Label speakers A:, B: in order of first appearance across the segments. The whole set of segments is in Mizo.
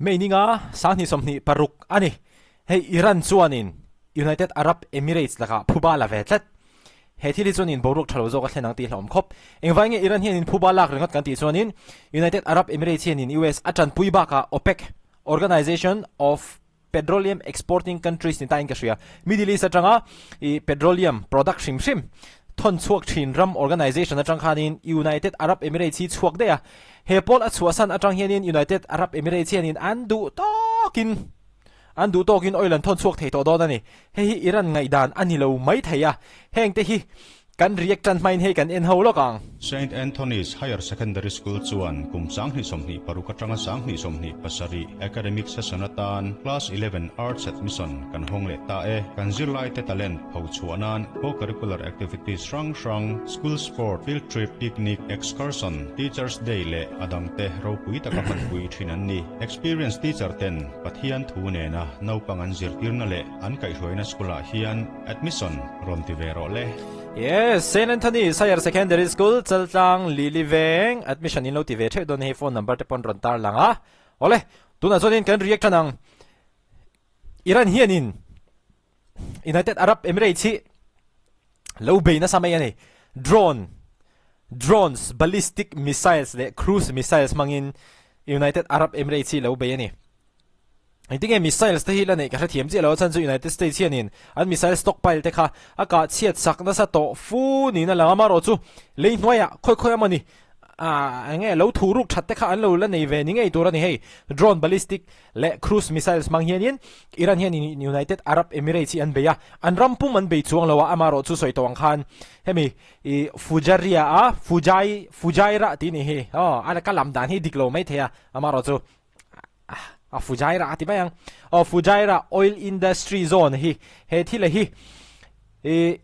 A: May ni nga 2026 a ni. Hei Iran chuanin United Arab Emirates lakah phuba la ve tlat. He thil hi chuanin boruak tha lo zawk a thlen ang tih hlauhawm khawp. Engvai nge Iran hianin phuba lak ringawt kan tih chuanin United Arab Emirates hianin US a tanpui bakah OPEC, Organization of Petroleum Exporting Countries ni tain ka hria. Middle East atanga i petroleum product hrim hrim thawn chhuak thin ram organization atang khanin United Arab Emirates hi chhuak daih a. He pawl a chhuahsan atang hianin United Arab Emirates hianin an duh tawkin an duh tawkin oil an thawn chhuak thei tawh dawn a ni. Hei hi Iran ngaihdan a ni lo mai thei a. Hengte hi Kan react tan hmain hei kan en ho lawk ang.
B: Saint Anthony's Higher Secondary School chuan kum 2026 atanga 2027 academic session atan Class 11 Arts Admission kan hawng leh ta e. Kan zirlaite talent pho chhuah nan co-curricular activities hrang hrang, school sport, field trip, picnic, excursion, Teachers Day leh a dangte ropui taka hmanpui thin an ni. Experienced teacher ten Pathian thu nena naupang an zirtirna leh an kaihhruaina school-ah hian Admission rawn ti ve rawh le.
A: Yes, Saint Anthony's Higher Secondary School, Chaltlang, Lili Veng, admission in lo ti ve theuh dawn hei phone number te pawn rawn tar lang a. Awle, tunah chuanin kan react tan ang. Iran hianin United Arab Emirates hi lo bei nasa mai a ni. Drone, drones, ballistic missiles leh cruise missiles hmangin United Arab Emirates hi lo bei a ni. Engtinge missiles te hi la neih ka hrethiam chiah lo a chhan chu United States hianin an missile stockpile te kha a kah chhiat sak nasa tawh fu niin a lang a, amaherawh chu lei hnuaiah khawi khawi emawni ah enge lo thu ruk that te kha an lo la nei ve ni ngei tur a ni hei. Drone ballistic leh cruise missiles hmang hianin Iran hianin United Arab Emirates hi an bei a, an ram pum an bei chuang lo a, amaherawh chu sawi tawh ang khan hemi ih Fujairah a Fujai Fujairah tih ni hi aw a ka lam dan hi dik lo maithei a, amaherawh chu A Fujairah a ti mai ang. Aw Fujairah Oil Industry Zone hi he thil a hi i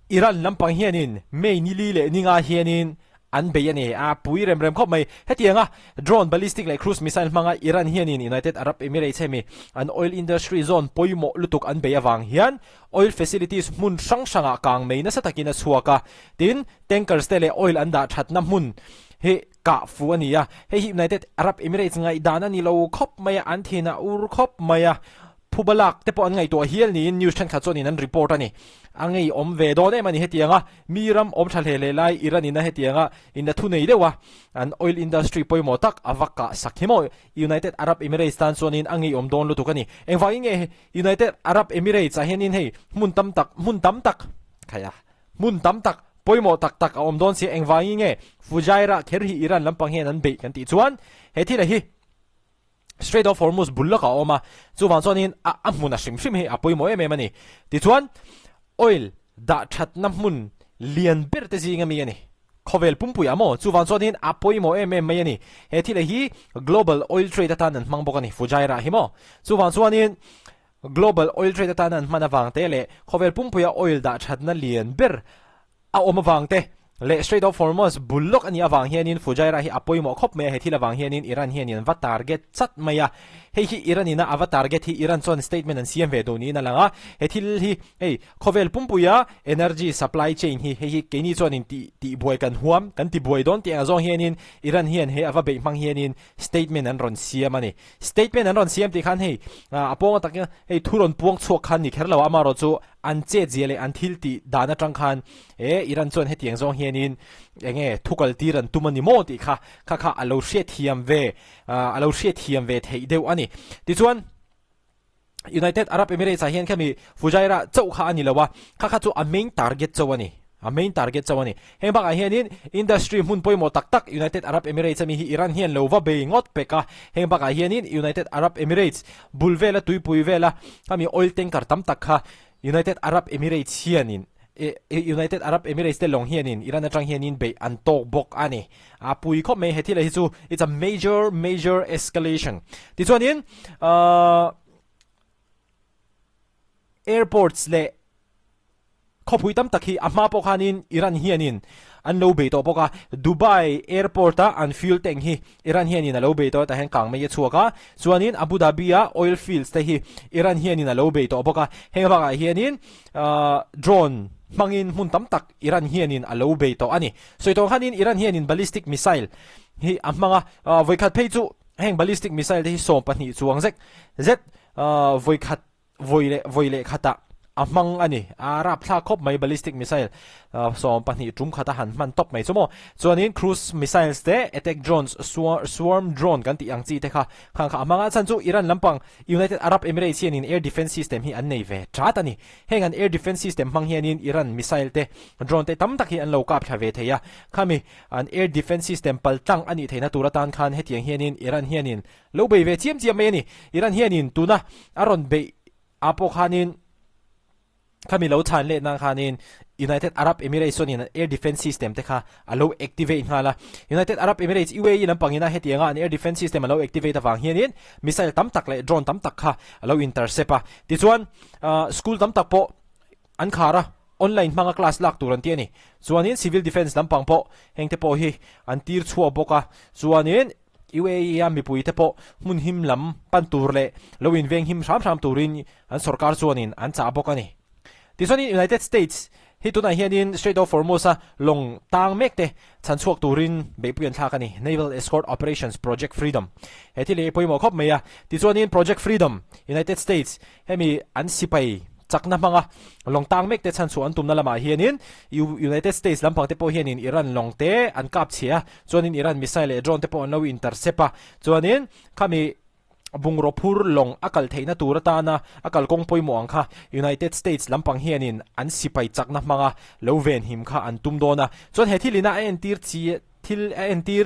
A: Iran lampang hianin May ni li leh ni nga hianin an bei a ni. A pui rem rem khawp mai. Hetianga drone, ballistic leh cruise missile hmanga Iran hianin United Arab Emirates hemi an oil industry zone pawimawh lutuk an bei avang hian oil facilities hmun hrang hrangah kang mei nasa takin a chhuak a. Tin, tankers te leh oil an dah thatna hmun hi Kah fu a ni a, hei hi United Arab Emirates ngaihdan a ni lo khawp mai a, an thin a ur khawp mai a, phuba lak te pawh an ngaihtuah hial niin news thenkhat chuanin an report a ni. A ngeiawm ve dawn em a ni hetiang a, mi ram awm tha hle hle lai Iran in a hetiang a in la thu nei deuh a, an oil industry pawimawh tak a va kah sak hi maw United Arab Emirates tan chuanin a ngeiawm dawn lutuk a ni. Engvangin nge United Arab Emirates ah hianin hei hmun tam tak hmun tam tak khaih a. Hmun tam tak, pawimawh tak tak a awm dawn si, engvangin nge Fujairah kher hi Iran lampang hian an beih kan tih chuan he thil a hi Strait of Hormuz bul lawkah a awm a, chuvang chuanin a a hmun a hrim hrim hi a pawimawh em em a ni. Tichuan oil dah thatna hmun lian ber te zinga mi a ni. Khawvel pumpuiah maw? Chuvang chuanin a pawimawh em em mai a ni. He thil a hi global oil trade atan an hmang bawk a ni, Fujairah hi maw? Chuvang chuanin Global oil trade atana an hman avang te leh khawvel pumpuia oil dah thatna lian ber a awm avang te leh Strait of Hormuz bul lawk a nih avang hianin Fujairah hi a pawimawh khawp mai a, he thil avang hianin Iran hianin an va target chat mai a, hei hi Iran ina a va target hi Iran chuan statement an siam ve duh niin a lang a, he thil hi hei khawvel pumpuia energy supply chain hi hei hi keini chuanin tih tihbuai kan huam kan tibuai dawn tih ang zawng hianin Iran hian he a va beih hmang hianin statement an rawn siam a ni. Statement an rawn siam tih khan hei a pawnga takin hei thu rawn puang chhuak khan ni kher lo a, amaherawh chu an chet zia leh an thil tih dan atang khan e Iran chuan hetiang zawng hianin enge thu kal tir an tum a ni maw tih kha kha kha a lo hriatthiam ve a lo hriatthiam ve theih deuh a ni. Tichuan United Arab Emirates ah hian khami Fujairah chauh kha a ni lo a, kha kha chu a main target chauh a ni. A main target chauh a ni. Heng bakah hianin industry hmun pawimawh tak tak United Arab Emirates ami hi Iran hian lo va bei ngawt pek a. Heng bakah hianin United Arab Emirates bul vela tuipui vela khami oil tanker tam tak kha United Arab Emirates hianin United Arab Emirates te lawng hianin Iran atang hianin beih an tawk bawk a ni. A pui khawp mai he thil hi chu it's a major major escalation. Tichuanin ahh airports leh Khawpui tam tak hi a hma pawh khanin Iran hianin an lo bei tawh bawk a, Dubai airport a an fuel tank hi Iran hianin a lo bei tawh a, tah hian kang mai a chhuak a, chuanin Abu Dhabi a oil fields te hi Iran hianin a lo bei tawh bawk a, heng bakah hianin drone hmangin hmun tam tak Iran hianin a lo bei tawh a ni. Sawi tawh khanin Iran hianin ballistic missile hi a hmang a, vawikhat phei chu. Heng ballistic missile te hi 12 chuang zek zet vawi khat vawi leh vawi leh khatah a hmang a ni. A rapthlak khawp mai ballistic missile 12 tum khat a han hman tawp mai chu maw. Chuanin cruise missiles te attack drones swarm drone kan tih ang chi te kha khang kha a hmang a. Chhan chu Iran lampang United Arab Emirates hianin air defence system hi an nei ve that a ni. Heng an air defence system hmang hianin Iran missile te drone te tam tak hi an lo kap thla ve thei a. Khami An air defence system pal tlang a nih theihna tur atan khan hetiang hianin Iran hianin lo bei ve chiam chiam mai a ni. Iran hianin tuna a rawn beih ah pawh khanin khami lo chhan leh nan khanin United Arab Emirates chuanin an air defence system te kha a lo activate nghal a. United Arab Emirates, UAE, lampangina hetianga an air defence system a lo activate avang hianin missile tam tak leh drone tam tak kha a lo intercept a. Tichuan school tam tak pawh An khar a, online hmanga class lak tur an ti a ni. Chuanin civil defence lampang pawh hengte pawh hi an tir chhuak bawk a. Chuanin UAE a mipuite pawh hmun him lam pan tur leh lo inveng him hram hram turin an sorkar chuanin an chah bawk a ni. Tichuanin United States hi tunah hianin Strait of Hormuz a lawng tang mek te chhan chhuak turin beihpui an thlak a ni, Naval Escort Operations Project Freedom. He thil hi pawimawh khawp mai a. Tichuanin Project Freedom, United States Hemi an sipai chakna hmanga lawng tang mek te chhan chhuah an tumna lamah hianin United States lampang te pawh hianin Iran lawng te an kap chhe a, chuanin Iran missile leh drone te pawh an lo intercept a, chuanin khami bungraw phur lawng a kal theihna tur atana a kalkawng pawimawh ang kha United States lampang hianin an sipai chakna hmanga lo venhim kha an tum dawn a, chuan he thil ina a entir chi Thil a entir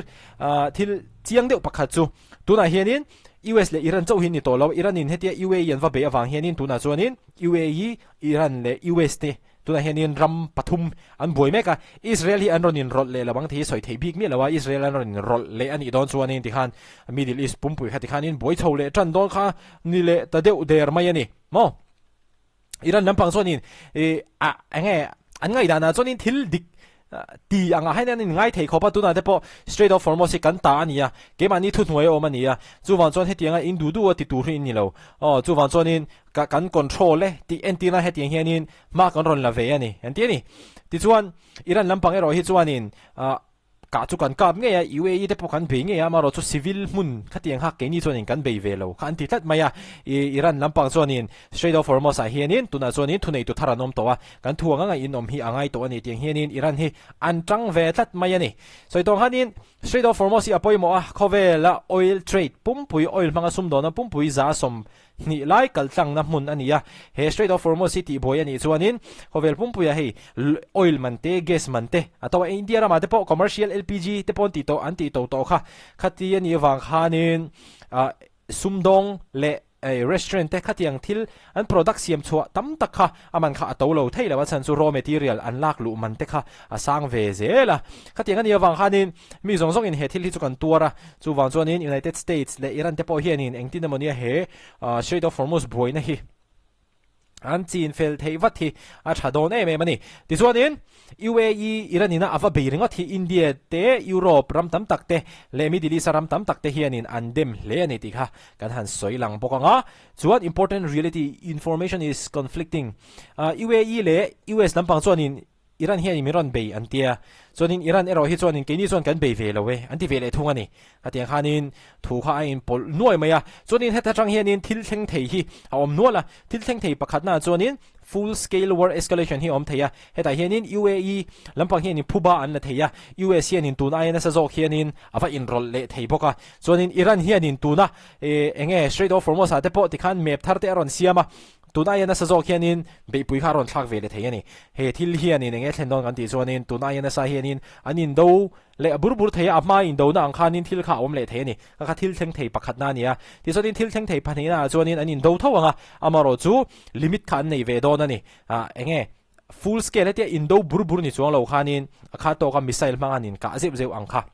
A: thil chiang deuh pakhat chu tunah hianin US leh Iran chauh hi ni tawh lo, Iran in hetia UAE an va beih avang hianin tunah chuanin UAE, Iran leh US te tunah hianin ram pathum an buai mek a, Israel hi an rawn inrawlh leh lo ang tih hi sawi theih bik miah lo a, Israel an rawn inrawlh leh a nih dawn chuanin tikhan Middle East pumpui kha tikhanin buai chho leh tan dawn kha ni leh ta deuh der mai a ni maw? Iran lampang chuanin ih ah eng nge an ngaihdanah chuanin thil dik ti angah hian an inngai thei khawp a, tunah te pawh Strait of Hormuz hi kan ta a ni a, keimahni thuhnuai a awm a ni a, chuvang chuan hetianga in duh duh a ti tur hi in ni lo, aw chuvang chuanin ka kan control e tih entirna hetiang hianin hma kan rawn la ve a ni an ti a ni. Tichuan Iran lampang erawh hi chuanin ah Kah chu kan kap ngei a, UAE te pawh kan bei ngei a, amaherawh chu civil hmun khatiang kha keini chuanin kan bei ve lo kha an ti tlat mai a. I Iran lampang chuanin Strait of Hormuz ah hianin tunah chuanin thuneitu thar an awm tawh a, kan thu anga ngaih inawm hi a ngai tawh a ni tiang hianin Iran hi an tang ve tlat mai a ni. Sawi tawng khanin Strait of Hormuz hi a pawimawh a, khawvela oil trade pumpui oil hmanga sumdawnna pumpui 20 lai kaltlangna hmun a ni a, he Strait of Hormuz hi tihbuai a nih chuanin khawvel pumpuia hei oil man te, gas man te a to a, India ramah te pawh commercial LPG te pawh an tih tawh an tih to tawh kha, khati a nih avang khanin ah sumdawng leh restaurant te khatiang thil an product siam chhuah tam tak kha a man kha a to lo thei lo a chhan chu raw material an lak luh man te kha a sang ve zel a, khatiang a nih avang khanin Mi zawng zawngin he thil hi chu kan tuar a, chuvang chuanin United States leh Iran te pawh hianin engtin emaw nia he Strait of Hormuz buaina hi an chin fel theih vat hi a tha dawn em em a ni. Tichuanin UAE Iran ina a va bei ringawt hi India te, Europe ram tam tak te leh Middle East a ram tam tak te hianin an dem hle a ni tih kha kan han sawi lang bawk ang a. Chuan important reality information is conflicting. UAE leh US lampang chuanin Iran hianin min rawn bei an tia, chuanin Iran erawh hi chuanin keini chuan kan bei ve lo e an ti ve leh thung a ni. Khatiang khanin thu kha a inpawlh nuai mai a, chuanin heta tang hianin thil thleng thei hi a awm nual a, thil thleng thei pakhatnaah chuanin full scale war escalation hi a awm thei a, hetah hianin UAE lampang hianin phuba an la thei a, US hianin tun aia nasa zawk hianin a va inrawlh leh thei bawk a, chuanin Iran hianin tuna eng nge Strait of Hormuz ah te pawh tikhan map thar te a rawn siam a, Tun aia nasa zawk hianin beihpui kha a rawn thlak ve leh thei a ni. He thil hianin eng nge thlen dawn kan tih chuanin tun aia nasa hianin an indo leh a bur bur thei a, a hma indona ang khanin thil kha a awm leh thei a ni. Kha kha thil thleng thei pakhatna a ni a. Tichuanin thil thleng thei pahnihnaah chuanin an indo tho ang a, amaherawh chu limit kha an nei ve dawn a ni. Ah eng nge full scale hetia indo bur bur ni chuang lo khanin a kha tawka missile hmanga an inkah zeuh zeuh ang kha.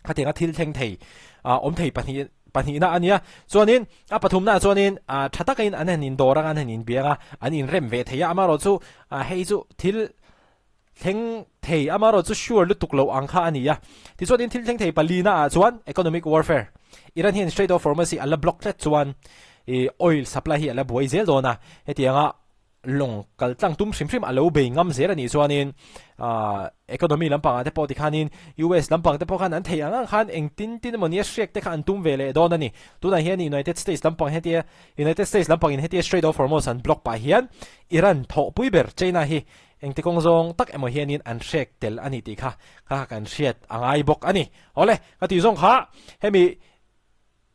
A: Khatianga thil thleng thei awm thei pahnih pahnihna a nia. Chuanin a pathumnaah chuanin tha takin an han indawr anga an han inbiang a, an inrem ve thei a, amaherawh chu hei chu thil thleng thei amaherawh chu sure lutuk loh ang kha a ni a. Tichuanin thil thleng thei palina ah chuan economic warfare, Iran hian Strait of Hormuz hi a la block tlat chuan oil supply hi a la buai zel dawn a, hetianga. Lawng kal tlang tum hrim hrim a lo bei ngam zel a nih chuanin economy lampangah te pawh tikhanin US lampang te pawh khan an theih ang ang khan engtin tin emaw nia hriak te kha an tum ve leh dawn a ni. Tunah hian United States lampang hetia United States lampangin hetia Strait of Hormuz an block pah hian Iran thawhpui ber China hi engti kawng zawng tak emaw hianin an hrek tel a ni tih kha kha kan hriat a ngai bawk a ni. Awle, ka tih zawng kha hemi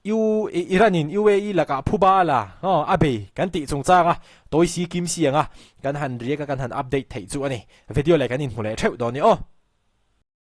A: U Iran in UAE lakah phuba a la a bei kan tih chungchang a tawi si kim si anga kan han riak a kan han update theih chu a ni. Video leh kan inhmu leh theuh dawn ni aw.